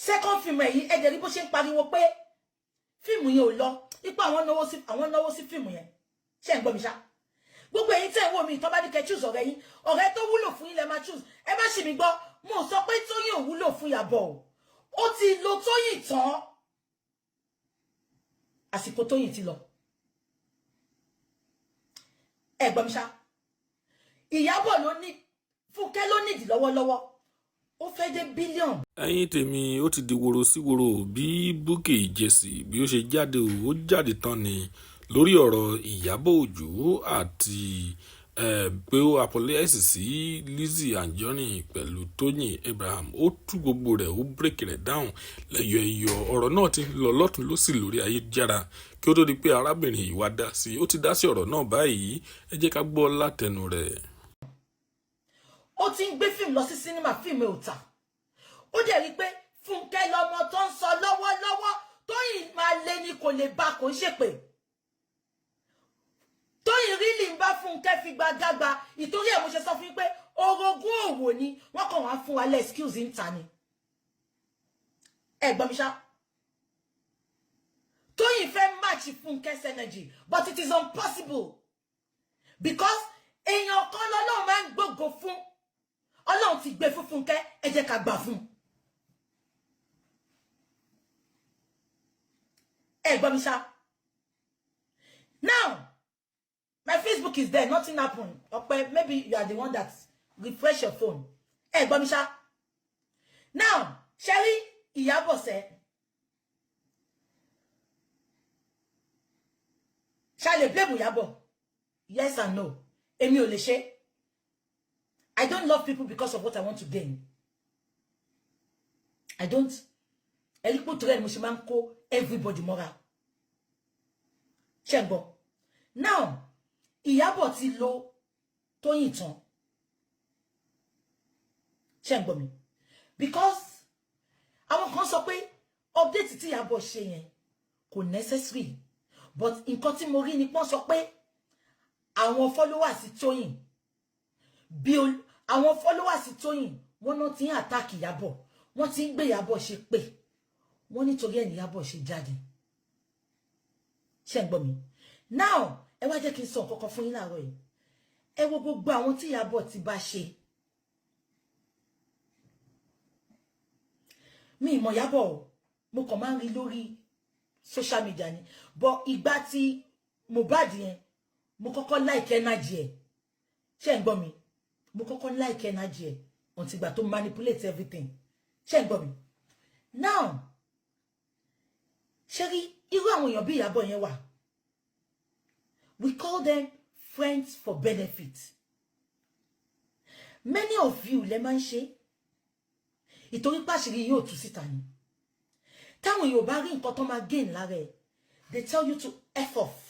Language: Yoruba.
Second film ẹ̀ yìí, ẹ jẹ́ rí bó ṣe ń pariwo pé fíìmù yẹn ò lọ, ipò àwọn náwó sí fíìmù yẹn. Ṣé ń gbọ́ mi ṣá? Gbogbo ẹ̀yin tẹ́ ń wò mí, tó bá ní kẹ́ choose ọ̀rẹ́ yín, ọ̀rẹ́ tó wúlò fún yín lẹ máa choose. Ẹ má ṣì mí gbọ́, mo sọ pé Tóyìn ò wúlò fún Ìyábọ̀ o. Ó ti lo Tóyìn tán, àsìkò Tóyìn ti lọ. Ẹ gbọ́ mi ṣá? Ìyábọ̀ ló ní Fúnkẹ́ ló nídìí lọ́wọ́lọ́wọ́, ó fẹ́ dé billion. Ẹ̀yin tèmi, ó ti di woro sí woro bí Bukky Jesse bí ó ṣe jáde. Ó jáde tán ni lórí ọ̀rọ̀ Ìyábọ̀ Òjó àti pé ó apologize sí Lizzy Anjorin pẹ̀lú Tóyìn Abraham. Ó tú gbogbo rẹ̀, ó break rẹ̀ down lẹ́yọ ẹyọ. Ọ̀rọ̀ náà ti lọ lọ́tún lọ́sì lórí ayélujára kí ó tó di pé arábìnrin yìí wá dá sí i. Ó ti dá sí ọ̀rọ̀ náà báyìí. Ẹ jẹ́ ká gbọ́ látẹnu rẹ̀. Ó ti ń gbé fíìmù lọ sí sinimá, fíìmù ò tà. Ó dẹ̀ rí i pé Fúnkẹ́ lọmọ tó ń sọ lọ́wọ́lọ́wọ́. Tóyìn máa lé ní kò lè bá, kò ń ṣèpè. Tóyìn rílì ń bá Fúnkẹ́ fi gbàgàgbà. Ìtorí ẹ̀ mo ṣe sọ fún yín pé orogún òwò ni wọ́n kàn wá fún wa lẹ́ excuse ń ta ni. Ẹ gbọ́ mi ṣá? Tóyìn fẹ́ match Fúnkẹ́'s energy, but it is impossible because èèyàn kan lọ́lọ́run máa ń gbógo fún. Ọlọ́run ti gbé fún Fúnkẹ́, ẹ jẹ́ ká gbà fún. Ẹ gbọ́ mi ṣá? Now my Facebook is there, nothing happen. Ọpẹ́, maybe you are the one that refresh your phone. Ẹ gbọ́ mi ṣá? Now, ṣẹ́rí Ìyábọ̀ sẹ́, ṣá lè blame Ìyábọ̀? Yes and no. Èmi ò lè ṣe. I don't love people because of what I want to gain. I don't. Ẹ̀rí pò tó rẹ̀ ni mo ṣe máa ń kó everybody mọ́ra. Ṣé ń gbọ́? Now, Ìyábọ̀ ti lo Tóyìn tán. Ṣé ń gbọ́ mi? Because àwọn kan sọ pé update tí Ìyábọ̀ ṣe yẹn kò necessary, but nǹkan tí mo rí ni pọ́n sọ pé àwọn followers Tóyìn, bí àwọn followers Tóyìn, wọ́n náà ti ń attack Ìyábọ̀, wọ́n ti ń gbé Ìyábọ̀ ṣe pé wọ́n nítorí ẹ̀ ní Ìyábọ̀ ṣe jáde. Ṣé ń gbọ́ mi? Now, ẹ wá jẹ́ kí n sọ nǹkan kan fún yín láàárọ̀ yìí. Ẹ wo gbogbo àwọn tí Ìyábọ̀ ti bá ṣe. Mi ìmọ̀ Ìyábọ̀ o, mo kàn máa ń rí lórí social media ni, but ìgbà tí Mohbad yẹn, mo kọ́kọ́ like energy ẹ̀. Ṣé ń gbọ́ mi? Mo kọ́kọ́ like energy ẹ̀ until ìgbà tó manipulate everything. Ṣé ń gbọ́ mi? Now, ṣé rí irú àwọn èèyàn bí Ìyábọ̀ yẹn wà, we call them friends for benefit. Many of you lẹ máa ń ṣe ìtorí pàṣírí yóò tú síta ni. Táwọn èèyàn bá rí nǹkan tó máa gain lára ẹ̀, they tell you to F off.